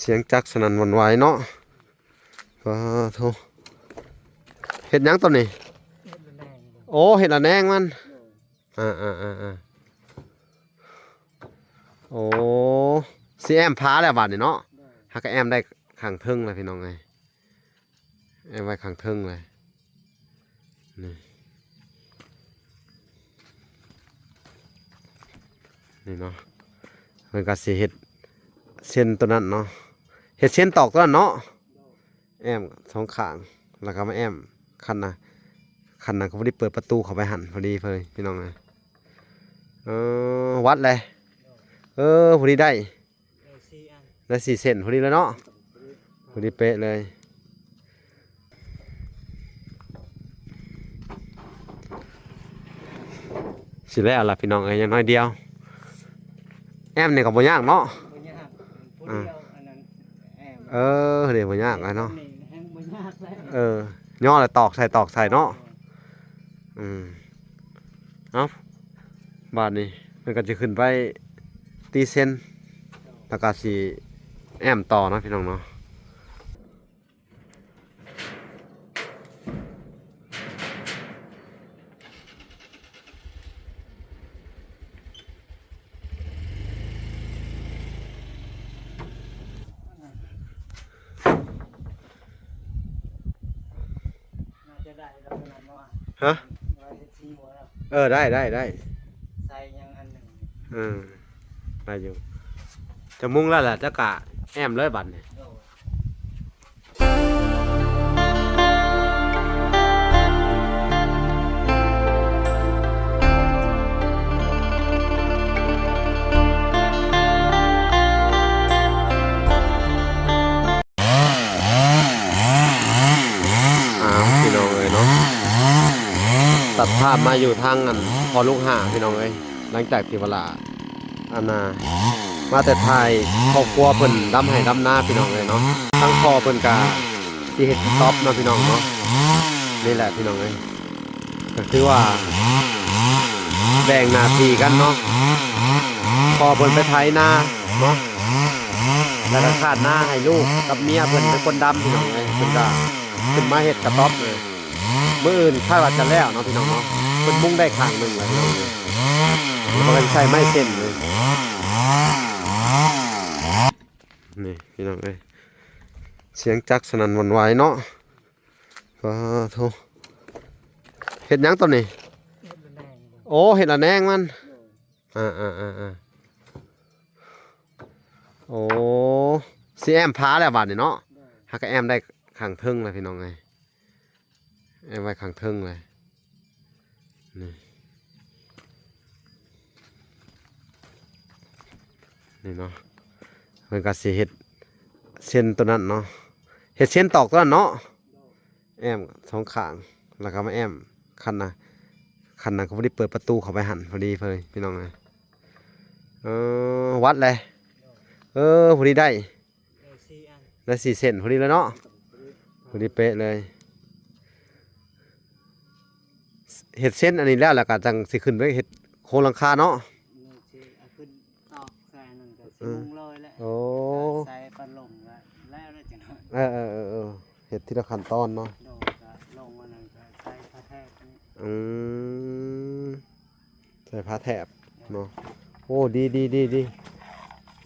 ສຽງຈັກສະໜັ່ນຫວັ່ນໄຫວເນາະ. ປາໂທ ເຮັດຫຍັງຕອນນີ້? ເຮັດລະແນງ ໂອ້ ເຮັດລະແນງມັນ. ໂດຍ ອ່າໆໆໆ ໂອ້ ຊິແອ້ມຝາແລ້ວບາດນີ້ເນາະ. ໂດຍ ຫາກະແອ້ມໄດ້ຂ້າງເທິງແລ້ວ ພີ່ນ້ອງເອີຍ. ແອ້ມໄວ້ຂ້າງເທິງເລີຍ. ນີ້ ນີ້ເນາະ ເພິ່ນກະຊິເຮັດເຊັ່ນໂຕນັ້ນເນາະ ເຮັດເຊັ່ນຕອກໂຕນັ້ນເນາະ. ແອ້ມສອງຂ້າງ ແລ້ວກະມາແອ້ມ ຄັນນະ ຄັນນະກະພໍດີເປີດປະຕູເຂົ້າໄປຫັ້ນ ພໍດີເລີຍ ພີ່ນ້ອງເອີຍ. ເອີ ວັດແຫຼະ ເອີ ພໍດີໄດ້ ໄດ້ສີ່ເສັ້ນພໍດີເລີຍເນາະ ພໍດີເປະເລີຍ. ຊິແລ້ວລະພີ່ນ້ອງເອີຍ ຍັງໜ້ອຍດຽວ. ແອ້ມນີ້ກະບໍ່ຍາກເນາະ ບໍ່ຍາກ ຜູ້ດຽວ ອັນນັ້ນແອ້ມ ເອີ ເດ້ ບໍ່ຍາກແຫຼະເນາະ ແອ້ມນີ້ແຮ່ງບໍ່ຍາກແລ້ວ. ເອີ ຍໍແລ້ວຕອກໃສ່ ຕອກໃສ່ເນາະ. ເອີ ອືມ ເອົາ ບາດນີ້ເພິ່ນກະຊິຂຶ້ນໄປຕີເຊັ່ນ ແລ້ວກະຊິແອ້ມຕໍ່ເນາະ ພີ່ນ້ອງເນາະ. ໜ້າຈະໄດ້ແລ້ວ ໂຕນັ້ນເນາະ ຮະ ວ່າເຮັດສີ່ຫົວແລ້ວ. ເອີ ໄດ້ ໄດ້ ໄດ້ ໃສ່ຫຍັງອັນໜຶ່ງ. ເອີ ໄດ້ຢູ່ ຈະມຸງແລ້ວແຫຼະ ເຈົ້າກະແອ້ມເລີຍບາດນີ້. ໂດຍ ອ້າວ ພີ່ນ້ອງເອີຍເນາະ ຕັດພາບມາຢູ່ທາງອັນພໍ່ລູກຫ້າ ພີ່ນ້ອງເອີຍ. ຫຼັງຈາກທີ່ວ່າລະ ອັນນ່າ ມາແຕ່ຖ່າຍຄອບຄົວເພິ່ນດຳໄຮ່ດຳນາ ພີ່ນ້ອງເອີຍເນາະ. ທາງພໍ່ເພິ່ນກະຊິເຮັດກະຕ໊ອບເນາະ ພີ່ນ້ອງເນາະ. ນີ້ແຫຼະ ພີ່ນ້ອງເອີຍ ກະຄືວ່າແບ່ງໜ້າທີ່ກັນເນາະ. ພໍ່ເພິ່ນໄປໄຖນາເນາະ ແລ້ວກະຄາດນາໃຫ້ລູກກັບເມຍເພິ່ນເປັນຄົນດຳ ພີ່ນ້ອງເອີຍ. ເພິ່ນກະຂຶ້ນມາເຮັດກະຕ໊ອບເລີຍ. ມື້ອື່ນຄາດວ່າຈະແລ້ວເນາະ ພີ່ນ້ອງເນາະ. ເພິ່ນມຸງໄດ້ຂ້າງໜຶ່ງແລ້ວ ພີ່ນ້ອງເອີຍ ແລ້ວກະໃສ່ໄມ້ເສັ້ນເລີຍ. ນີ້ ພີ່ນ້ອງເອີຍ ສຽງຈັກສະໜັ່ນຫວັ່ນໄຫວເນາະ. ປາໂທ ເຮັດຫຍັງຕອນນີ້? ເຮັດລະແນງ ໂອ້ ເຮັດລະແນງມັນ. ໂດຍ ອ່າໆໆໆ ໂອ້ ຊິແອ້ມຝາແລ້ວບາດນີ້ເນາະ. ໂດຍ ຫາກະແອ້ມໄດ້ຂ້າງເທິງແລ້ວ ພີ່ນ້ອງເອີຍ ແອ້ມໄວ້ຂ້າງເທິງເລີຍ. ນີ້ ນີ້ເນາະ ເພິ່ນກະຊິເຮັດເຊັ່ນໂຕນັ້ນເນາະ ເຮັດເຊັ່ນຕອກໂຕນັ້ນເນາະ. ແອ້ມສອງຂ້າງ ແລ້ວກະມາແອ້ມ ຄັນນະ ຄັນນະກະພໍດີເປີດປະຕູເຂົ້າໄປຫັ້ນ ພໍດີເລີຍ ພີ່ນ້ອງເອີຍ. ເອີ ວັດແຫຼະ ເອີ ພໍດີໄດ້ ໄດ້ສີ່ເສັ້ນພໍດີເລີຍເນາະ ພໍດີເປະເລີຍ. ເຮັດເຊັ່ນອັນນີ້ແລ້ວ ແລ້ວກະຈັ່ງຊິຂຶ້ນໄປເຮັດໂຄງຫຼັງຄາເນາະ. ນີ້ຊິເອົາຂຶ້ນຕອກໃສ່ນັ້ນກະຊິມຸງເລີຍແຫຼະ. ໂອ້ ໃສ່ປະລົງແລ້ວ ແລ້ວຈັ່ງ ເອີໆໆໆ ເຮັດທີລະຂັ້ນຕອນເນາະ. ໂດຍ ກະລົງອັນນັ້ນກະໃສ່ຜ້າແຖບນີ້. ອືມ ໃສ່ຜ້າແຖບເນາະ. ໂອ້ ດີໆໆ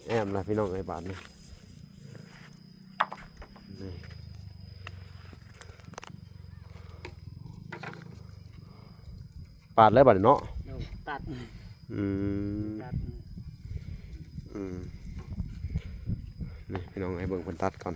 ໆ ແອ້ມລະ ພີ່ນ້ອງເອີຍ ບາດນີ້. ນີ້ ປາດເລີຍບາດນີ້ເນາະ. ໂດຍ ຕັດ ອືມ ຕັດ ອືມ ນີ້ ພີ່ນ້ອງ ໃຫ້ເບິ່ງເພິ່ນຕັດກ່ອນ.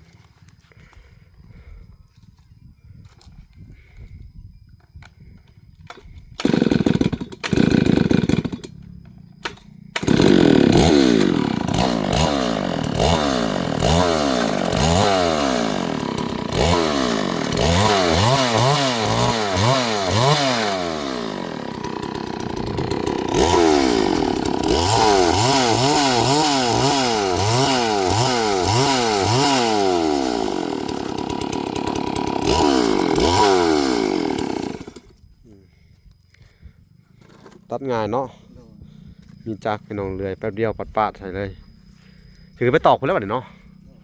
ຕັດງ່າຍເນາະ. ໂດຍ ມີຈັກ ພີ່ນ້ອງ ເລື່ອຍແປັບດຽວປາດໆໃສ່ເລີຍ. ຖືໄປຕອກພຸ້ນແລ້ວບາດນີ້ເນາະ. ໂດຍ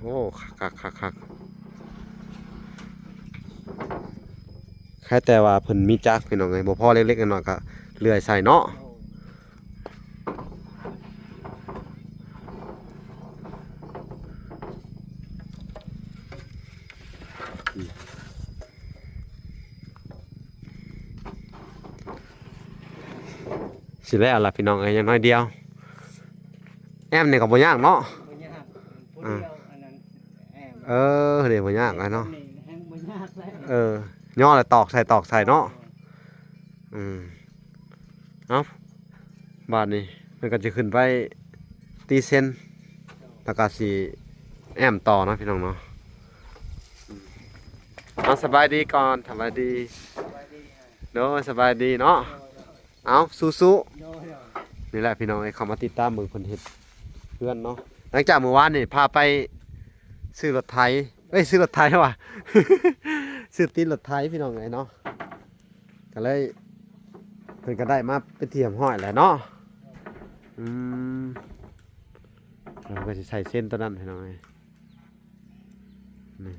ໂອ້ ຄັກໆໆໆ ແຄ່ແຕ່ວ່າເພິ່ນມີຈັກພີ່ນ້ອງເອີຍ ບໍ່ພໍເລັກໆນ້ອຍໆ ກໍເລື່ອຍໃສ່ເນາະ. ຊິແລ້ວລະພີ່ນ້ອງເອີຍ ຍັງໜ້ອຍດຽວ. ແອ້ມນີ້ກໍບໍ່ຍາກເນາະ. ບໍ່ຍາກ ຜູ້ດຽວ ອ່າ ອັນນັ້ນແອ້ມ. ເອີ ເດ້ ບໍ່ຍາກແຫຼະເນາະ. ແອ້ມນີ້ແຮ່ງບໍ່ຍາກແຫຼະ. ເອີ ຍໍແລ້ວຕອກໃສ່ ຕອກໃສ່ເນາະ. ເອີ ອືມ ເອົາ ບາດນີ້ເພິ່ນກໍຈະຂຶ້ນໄປຕີເຊັນ ແລ້ວກໍຊິແອ້ມຕໍ່ເນາະພີ່ນ້ອງເນາະ. ເອົາ ສະບາຍດີກ່ອນ ສະບາຍດີ. ສະບາຍດີ. ໂດຍ ສະບາຍດີເນາະ. ໂດຍ ໂດຍ. ເອົາ ສູ້ໆ. ໂດຍ ໂດຍ. ນີ້ແຫຼະພີ່ນ້ອງເອີຍ ເຂົ້າມາຕິດຕາມເບິ່ງເພິ່ນເຮັດເຮືອນເນາະ. ຫຼັງຈາກມື້ວານນີ້ພາໄປຊື້ລົດໄຖ ເອີຍ ຊື້ລົດໄຖວ່າ ຊື້ຕີນລົດໄຖພີ່ນ້ອງເອີຍເນາະ. ກໍເລີຍ ເພິ່ນກໍໄດ້ມາເປັນທີ່ຮຽບຮ້ອຍແລ້ວເນາະ. ອືມ ເພິ່ນກໍຊິໃສ່ເຊັນຕົວນັ້ນພີ່ນ້ອງເອີຍ ນີ້.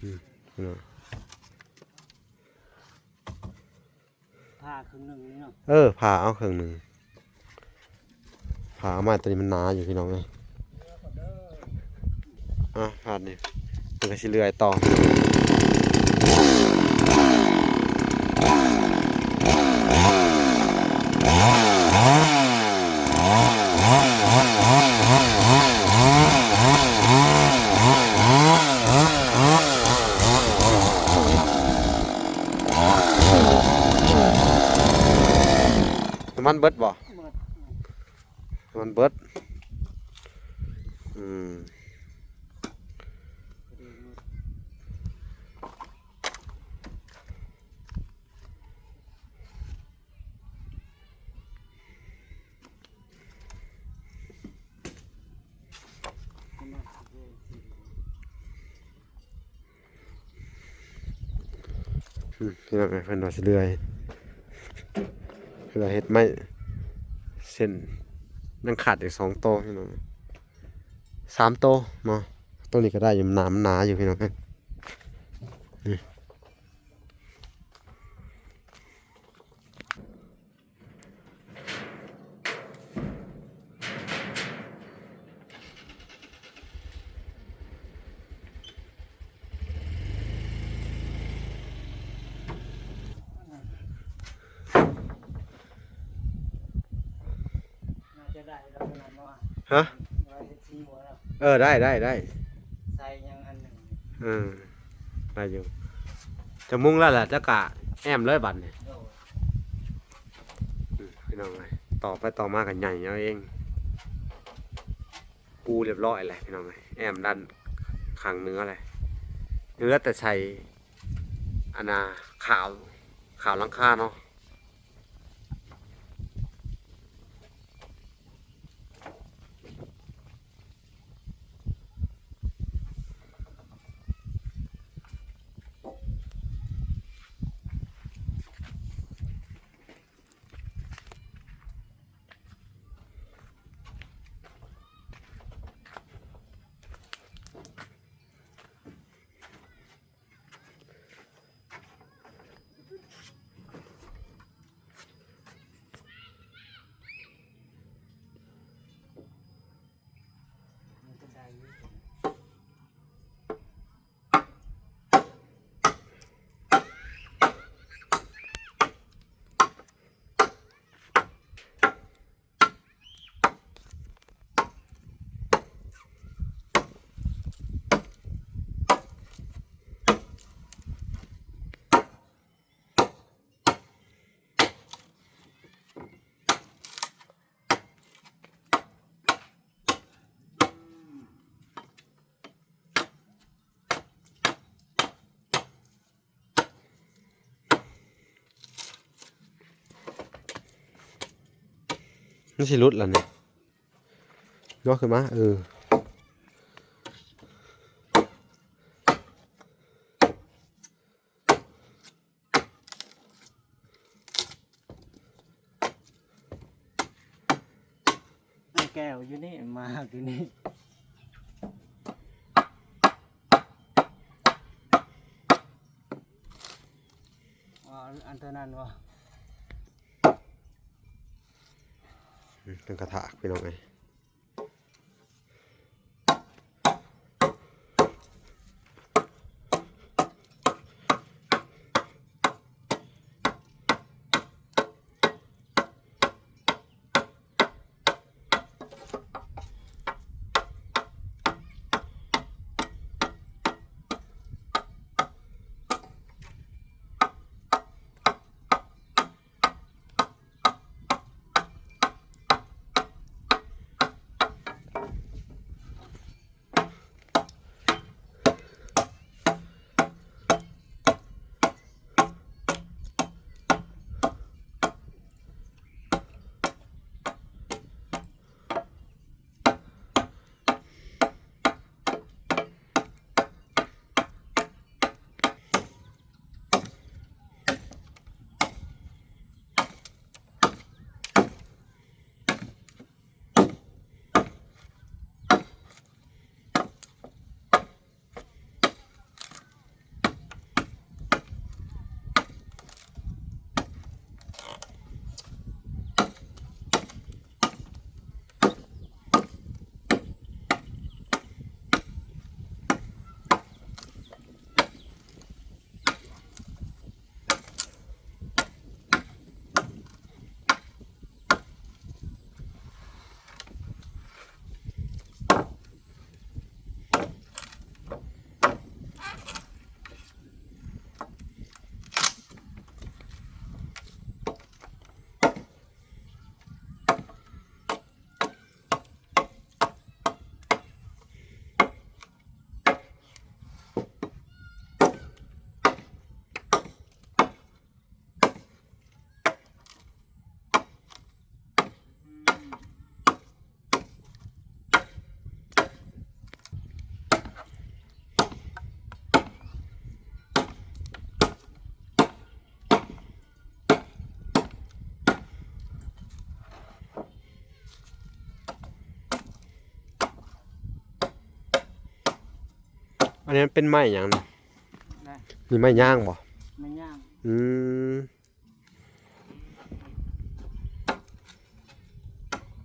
ອືມ ເນາະ. ຜ່າເຄິ່ງໜຶ່ງນີ້ເນາະ. ເອີ ຜ່າເອົາເຄິ່ງໜຶ່ງ ຜ່າເອົາໄມ້ຕົວນີ້ມັນໜາຢູ່ພີ່ນ້ອງເອີຍ. ອ່ະ ຜ່ານີ້ເພິ່ນກໍຊິເລື່ອຍຕໍ່. ນ້ຳມັນເບິດບໍ່? ເບິດ. ນ້ຳມັນເບິດ. ອືມ. ອືມ ພີ່ນ້ອງເອີຍ ເພິ່ນວ່າຊິເລື່ອຍ ເພື່ອເຮັດໄມ້ເສັ້ນ ຍັງຂາດອີກສອງໂຕພີ່ນ້ອງ ສາມໂຕເນາະ. ໂຕນີ້ກໍໄດ້ຢູ່ ໜາ ມັນໜາຢູ່ພີ່ນ້ອງເອີຍ. ໜ້າຈະໄດ້ແລ້ວເນາະ. ຮະ? ເອີ ໄດ້ ໄດ້ ໄດ້. ໃສ່ຫຍັງອັນໜຶ່ງ. ເອີ ໄດ້ຢູ່. ຈະມຸງແລ້ວລະ ຈະກະແອ້ມເລີຍບັດນີ້. ໂດຍ. ອືມ ພີ່ນ້ອງເອີຍ ຕໍ່ໄປຕໍ່ມາກໍໃຫຍ່ເອົາເອງ. ປູຮຽບຮ້ອຍແລ້ວພີ່ນ້ອງເອີຍ ແອ້ມດ້ານຂ້າງເໜືອແລ້ວ ເຫຼືອແຕ່ໃສ່ອັນນ່າ ຂາວ ຂາວຫຼັງຄາເນາະ. ອ ມັນຊິຫຼຸດລະນີ້. ຍໍຂຶ້ນມາ ເອີ. ແກ້ວຢູ່ນີ້ ໝາກຢູ່ນີ້. ອໍ ອັນເທົ່ານັ້ນບໍ່? ອືມ ເປັນກະທະ ພີ່ນ້ອງເອີຍ. ອັນນີ້ເປັນໄມ້ຫຍັງນີ້? ໄມ້ ນີ້ໄມ້ຍາງບໍ່? ໄມ້ຍາງ. ອືມ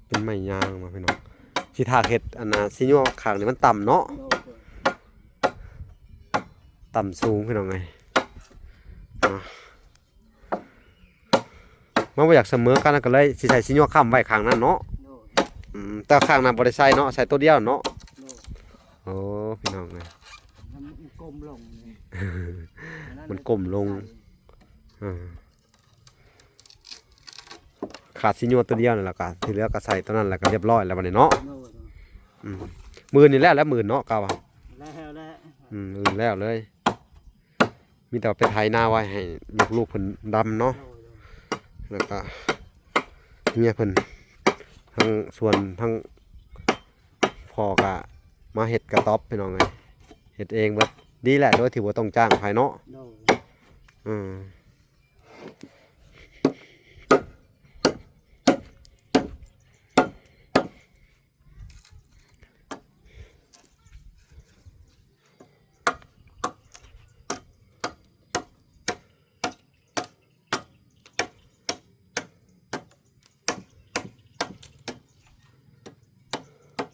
ເປັນໄມ້ຍາງເນາະພີ່ນ້ອງ. ຊິຖ້າເຮັດອັນນ່າ ຊິຍົວຂ້າງນີ້ມັນຕ່ຳເນາະ. ໂດຍ ໂດຍ. ຕ່ຳສູງພີ່ນ້ອງເອີຍ. ອ່າ ມັນບໍ່ຢາກສະເໝີກັນ ກໍເລີຍຊິໃສ່ຊິຍົວຄ້ຳໄວ້ຂ້າງນັ້ນເນາະ. ໂດຍ. ອືມ ແຕ່ຂ້າງນັ້ນບໍ່ໄດ້ໃສ່ເນາະ ໃສ່ໂຕດຽວເນາະ. ໂດຍ. ໂອ້ ພີ່ນ້ອງເອີຍ ມັນກົ້ມລົງນີ້ ມັນກົ້ມລົງ. ເອີ ຂາດຊິຍົວໂຕດຽວນັ້ນແຫຼະ ກໍທີ່ເຫຼືອກໍໃສ່ໂຕນັ້ນ ແລ້ວກໍລຽບຮ້ອຍແລ້ວບັດນີ້ເນາະ. ໂດຍ. ອືມ ມື້ນີ້ແລ້ວ ແລ້ວມື້ນີ້ເນາະ ກະວ່າ ແລ້ວແລ້ວ. ອືມ ມື້ນີ້ແລ້ວເລີຍ. ມີແຕ່ໄປໄຖນາໄວ້ໃຫ້ລູກໆເພິ່ນດຳເນາະ. ໂດຍ ໂດຍ. ແລ້ວກະເມຍເພິ່ນ ທັງສວນ ທັງພໍ່ກະມາເຮັດກະຕ໊ອບ ພີ່ນ້ອງເອີຍ ເຮັດເອງເບິດ. ດີແຫຼະ ໂດຍທີ່ບໍ່ຕ້ອງຈ້າງໃຜເນາະ. ໂດຍ. ອືມ.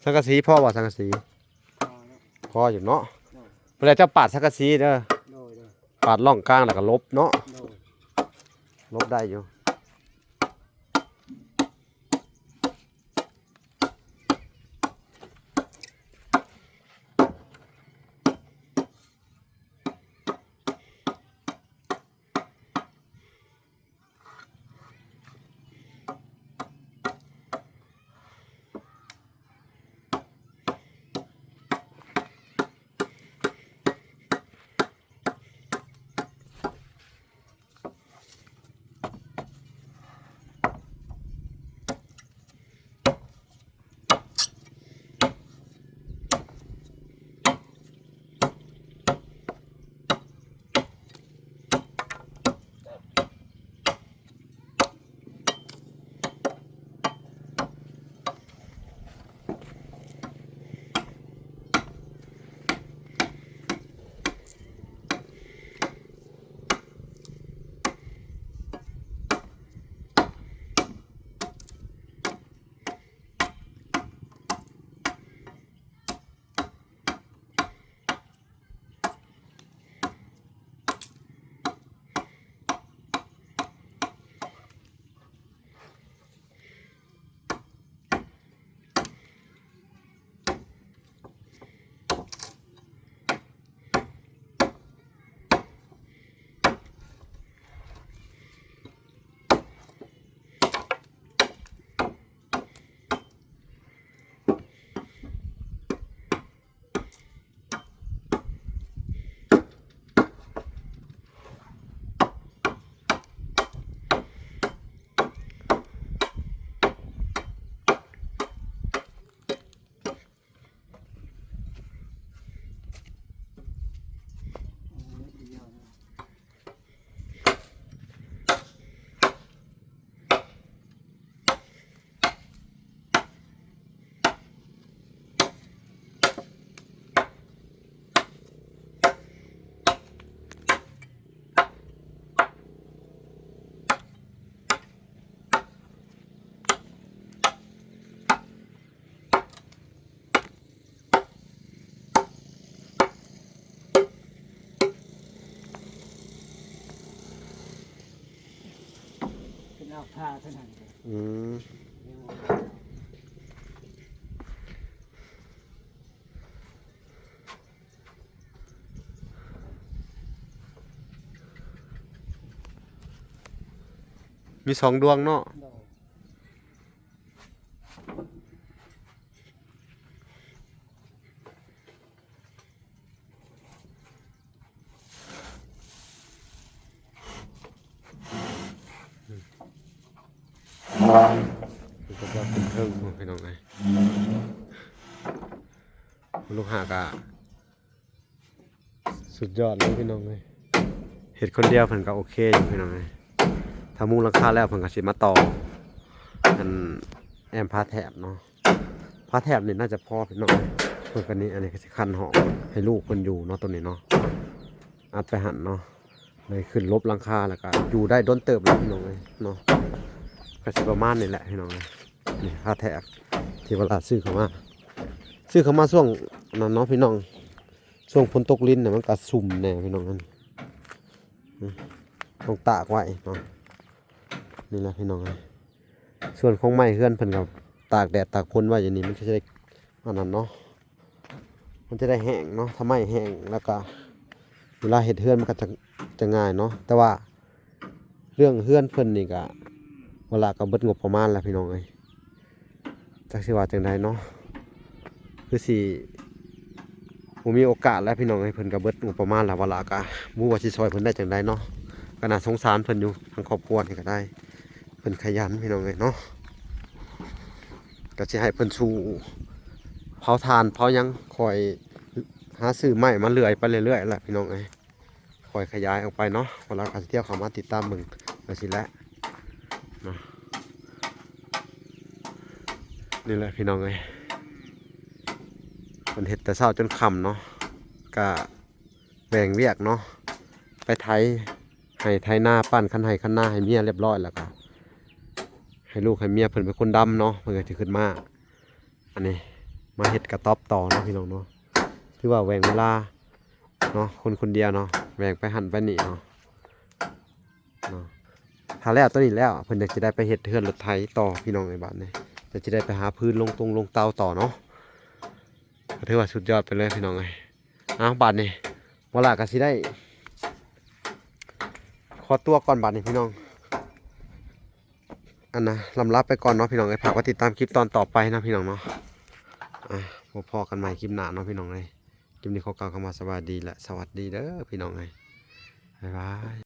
ສັງກະສີພໍບໍ່ ສັງກະສີ? ພໍແລ້ວ ພໍຢູ່ເນາະ. ໂດຍ. ບໍ່ແລ້ວເຈົ້າປາດສັງກະສີເດີ. ໂດຍ ໂດຍ. ປາດຮ່ອງກາງແລ້ວກໍຫຼົບເນາະ. ໂດຍ. ຫຼົບໄດ້ຢູ່. ໂ ອອກຜ່າເທົ່ານັ້ນເດ້. ອືມ ມີສອງດວງເນາະ. ໂດຍ. ເພິ່ນກໍຈະຂຶ້ນເທິງພຸ້ນ ພີ່ນ້ອງເອີຍ. ລູກຫາກະ ສຸດຍອດເລີຍພີ່ນ້ອງເອີຍ. ເຮັດຄົນດຽວເພິ່ນກໍໂອເຄຢູ່ພີ່ນ້ອງເອີຍ. ຖ້າມຸງຫຼັງຄາແລ້ວເພິ່ນກໍຊິມາຕໍ່ອັນແອ້ມຝາແຖບເນາະ. ຝາແຖບນີ້ໜ້າຈະພໍພີ່ນ້ອງເອີຍ. ເພິ່ນກໍນີ້ ອັນນີ້ກໍຊິຄັນຫ້ອງໃຫ້ລູກເພິ່ນຢູ່ເນາະ ຕົວນີ້ເນາະ. ອັດໄປຫັ້ນເນາະ. ໄດ້ຂຶ້ນລົບຫຼັງຄາ ແລ້ວກໍຢູ່ໄດ້ດົນເຕີບແລ້ວພີ່ນ້ອງເອີຍເນາະ. ກໍຊິປະມານນີ້ແຫຼະພີ່ນ້ອງເອີຍ. ນີ້ຝາແຖບທີ່ວ່າລາຊື້ເຂົ້າມາ ຊື້ເຂົ້າມາຊ່ວງນັ້ນເນາະພີ່ນ້ອງ. ຊ່ວງຝົນຕົກລິນນະ ມັນກະຊຸ່ມແດ່ພີ່ນ້ອງ ອັນນີ້ ອື ຕ້ອງຕາກໄວ້ເນາະ. ນີ້ແຫຼະພີ່ນ້ອງເອີຍ. ສ່ວນຂອງໄມ້ເຮືອນເພິ່ນກໍຕາກແດດຕາກຝົນໄວ້ຢູ່ນີ້ ມັນຈະໄດ້ອັນນັ້ນເນາະ ມັນຈະໄດ້ແຫ້ງເນາະ. ຖ້າໄມ້ແຫ້ງແລ້ວກະເວລາເຮັດເຮືອນມັນກໍຈະ ຈະງ່າຍເນາະ. ແຕ່ວ່າ ເລື່ອງເຮືອນເພິ່ນນີ້ກະ ວາລາກໍເບິດງົບປະມານແລ້ວພີ່ນ້ອງເອີຍ. ຈັກຊິວ່າຈັ່ງໃດເນາະ ຄືຊິບໍ່ມີໂອກາດແລ້ວພີ່ນ້ອງເອີຍ. ເພິ່ນກໍເບິດງົບປະມານແລ້ວ ວາລາກໍບໍ່ຮູ້ວ່າຊິຊ່ອຍເພິ່ນໄດ້ຈັ່ງໃດເນາະ. ກໍໜ້າສົງສານເພິ່ນຢູ່ ທາງຄອບຄົວນີ້ກໍໄດ້ ເພິ່ນຂະຫຍັນພີ່ນ້ອງເອີຍເນາະ. ກໍຊິໃຫ້ເພິ່ນສູ້ເຜົາຖ່ານເຜົາຫຍັງ ຄ່ອຍຫາຊື້ໄມ້ມາເລື່ອຍໄປເລື້ອຍໆແຫຼະພີ່ນ້ອງເອີຍ. ຄ່ອຍຂະຫຍາຍອອກໄປເນາະ ເວລາເຂົາຊິທ່ຽວເຂົ້າມາຕິດຕາມເບິ່ງຈັ່ງຊີ້ແຫຼະເນາະ. ນີ້ແຫຼະພີ່ນ້ອງເອີຍ ເພິ່ນເຮັດແຕ່ເຊົ້າຈົນຄ່ຳເນາະ ກະແບ່ງວຽກເນາະ ໄປໄຖໄຮ່ໄຖນາ ປ້ານຄັນໄຮ່ຄັນນາໃຫ້ເມຍລຽບຮ້ອຍ ແລ້ວກະໃຫ້ລູກໃຫ້ເມຍເພິ່ນເປັນຄົນດຳເນາະ ເພິ່ນກໍຊິຂຶ້ນມາ ອັນນີ້ມາເຮັດກະຕ໊ອບຕໍ່ເນາະພີ່ນ້ອງເນາະ. ຖືວ່າແບ່ງເວລາເນາະ ຄົນຄົນດຽວເນາະ ແບ່ງໄປຫັ້ນໄປນີ້ເນາະ ເນາະ. ຖ້າແລ້ວຕົວນີ້ແລ້ວ ເພິ່ນກໍຊິໄດ້ໄປເຮັດເຮືອນລົດໄຖຕໍ່ພີ່ນ້ອງເອີຍ. ບາດນີ້ກໍຊິໄດ້ໄປຫາຟືນລົງຕົງລົງເຕົາຕໍ່ເນາະ ກໍຖືວ່າສຸດຍອດໄປເລີຍພີ່ນ້ອງເອີຍ. ເອົາ ບາດນີ້ ວາລາກໍຊິໄດ້ຂໍຕົວກ່ອນບາດນີ້ພີ່ນ້ອງ. ອັນນະ ລຳລາໄປກ່ອນເນາະພີ່ນ້ອງເອີຍ. ຝາກໄວ້ຕິດຕາມຄລິບຕອນຕໍ່ໄປເນາະພີ່ນ້ອງເນາະ. ອ່ະ ພົບພໍ້ກັນໃໝ່ຄລິບໜ້າເນາະພີ່ນ້ອງເອີຍ. ຄລິບນີ້ຂໍກ່າວຄຳວ່າສະບາຍດີ ແລະ ສະຫວັດດີເດີພີ່ນ້ອງເອີຍ. ບາຍບາຍ.